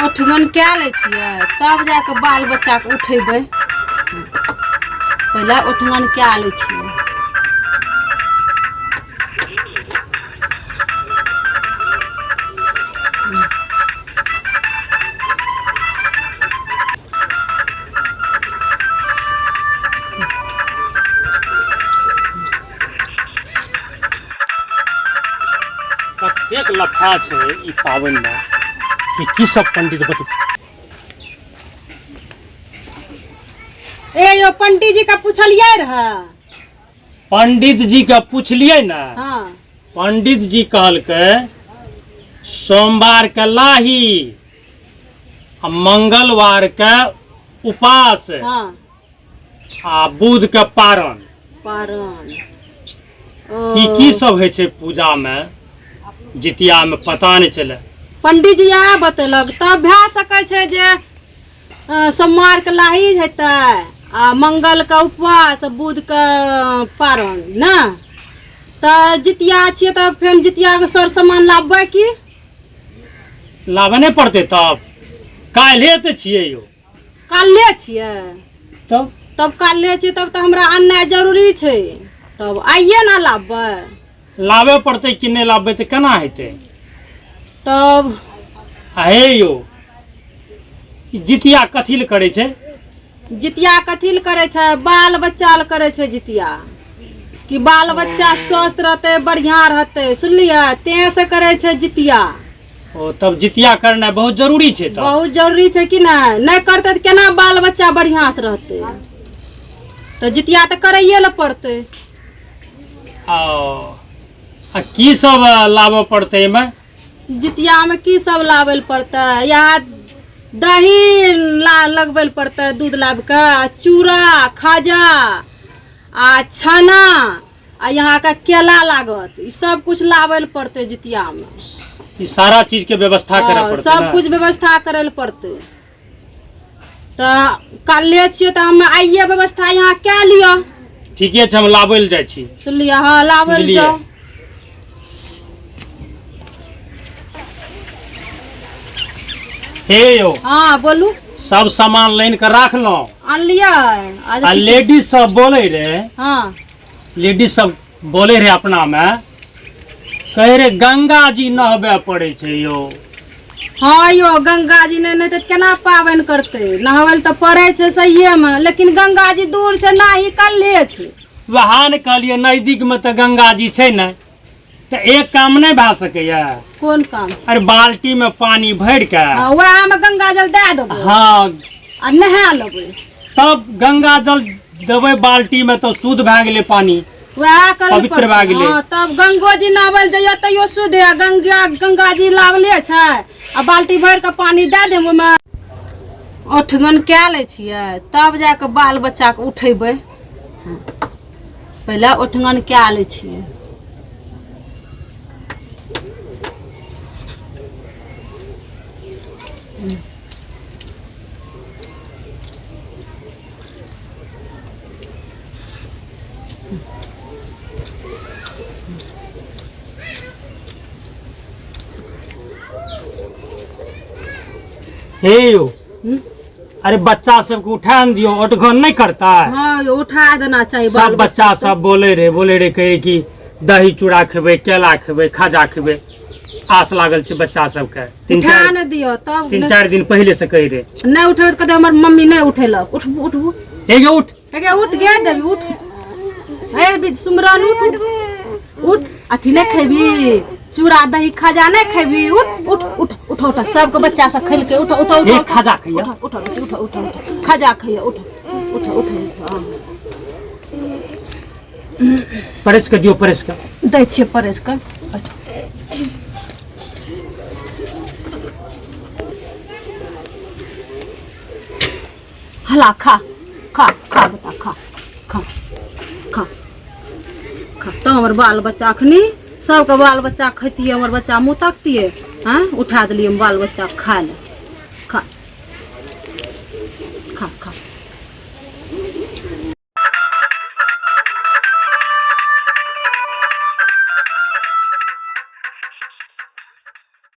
ओठगन कए लै छियै तब जा कऽ बाल बच्चाके उठेबै। पहिले ओठगन कए लै छियै। कतेक लफड़ा छै ई पाबनिमे कि की सब पंडित बत। ए यो, पंडित जी के पुछलियै रहे? पंडित जी के पुछलियै ने। हाँ। पंडित जी कहलकै सोमवार के लाही आ मंगलवार के उपास। हाँ। आ बुध के पारण। पारण। की की सब होइ छै पूजा में जितिया में, पता नहीं चले। पंडित जी इएह बतेलक, तब भए सकै छै जे सोमवार के लाही हेतै आ मंगल के उपवास, बुध के पारण ने। तऽ जितिया छियै तऽ फेर जितिया के सर सामान लाबबै की? लाबे नहि पड़तै तब, काल्हे तऽ छियै यौ। काल्हे छियै? तब। तब काल्हे छियै, तब तऽ हमरा आननाइ जरूरी छै। तब आइए ने लाबबै। लाबे पड़तै कि नहि? लाबबै तऽ केना हेतै? तब। आ हे यौ, ई जितिया कथी लए करै छै? जितिया कथी लए करै छै? बाल बच्चा लए करै छै जितिया, कि बाल बच्चा स्वस्थ रहतै, बढ़िआँ रहतै, सुनलियै? तें से करै छै जितिया। ओ, तब जितिया करनाइ बहुत जरूरी छै तब। बहुत जरूरी छै कि नहि? नहि करतै तऽ केना बाल बच्चा बढ़िआँ से रहतै? तऽ जितिया तऽ करैए लए पड़तै। आ आ की सब लाबऽ पड़तै एहिमे? जितियामे की सब लाबै लए पड़तै? या दही ला लगबै लए पड़तै, दूध लाबि कऽ, आ चूड़ा, खाजा आ छेना आ यहाँके केला लागत। ई सब कुछ लाबै लए पड़तै जितियामे। ई सारा चीज के व्यवस्था करऽ हाँ, पड़तै सब ने? कुछ व्यवस्था करै लए पड़तै। तऽ काल्हे छियै तऽ हम आइए व्यवस्था यहाँ कए लिअ। ठीके छै, हम लाबै लए जाइ छी। सुनलियै? हँ, लाबै लए बुझलियै। जाउ। हे यौ। हँ, बोलू। सब सामान लानि कऽ राखलहुँ। आनलियै आज? आ लेडीज सब बोलै रहे। हाँ। लेडीज सब बोले रहे अपना में, कहे रहे गंगा जी नहबे पड़े छै यौ। हाँ यौ, गंगा जी नहि नहेतै तऽ केना पाबनि करतै? नहबै लए तऽ पड़ै छै सहिएमे, लेकिन गंगा जी दूर छै, नाही कल्हे छै। वएह ने कहलियै, नजदीक में तऽ गंगा जी छै ने, तऽ एक काम नहि भए सकैया? कोन काम? अरे, बाल्टी में पानी भरि के। हाँ, वएह में गंगा जल दए देबै। हाँ। आ नहा लेबै। तब गंगा जल देबै बाल्टी में तऽ शुद्ध भए गेलै पानी। वएह करै लए पवित्र भए पड़तै। गेलै। हाँ, तब गंगो जी नहाबै लए जइयो तैयो शुद्ध है। गंगा गंगा जी लावले छै आ बाल्टी भरि कऽ पानी दए देब ओहिमे। ओठगन कए लै छियै, तब जा कऽ बाल बच्चाके उठेबै। पहिले ओठगन कए लै छियै। हे यौ। अरे, बच्चा सबके उठा ने दियौ, ओटघन नहि करता। हाँ यौ, उठा देना चाही। सब बाल बच्चा सब बोले रहे, कहे कि दही चूड़ा खेबै, केला खेबै, खाजा खेबै। आस लागल छै बच्चा सबके तीन उठा चार ने दियौ तब। तीन चारि दिन पहिले से कहि रहे। नहि उठेबै तऽ कहतै हमर मम्मी नहि उठेलक। उठबू, उठबू। हे गे, उठ। हे गे, उठ गे देवी, उठ। हे बीच सुमरन, उठ उठ उठ। अथी नहि खेबी? चूड़ा दही खाजा नहि खेबी? उठ उठ उठ उठ उठ। सबके बच्चा सब खेलकै। उठ उठ उठ। हे, खाजा खैया। उठ उठ उठ उठ उठ, खाजा खैया। उठ उठ उठ उठ, हाँ। परसि कऽ दियौ, परसि कऽ। दै छियै परसि कऽ। हला, खा खा खा बेटा, खा खा खा खा। तऽ हमर बाल बच्चा अखनी सबके बाल बच्चा खैतियै, हमर बच्चा मुँह ताकतियै। हँ, उठा देलियै हम बाल बच्चा खाय लए।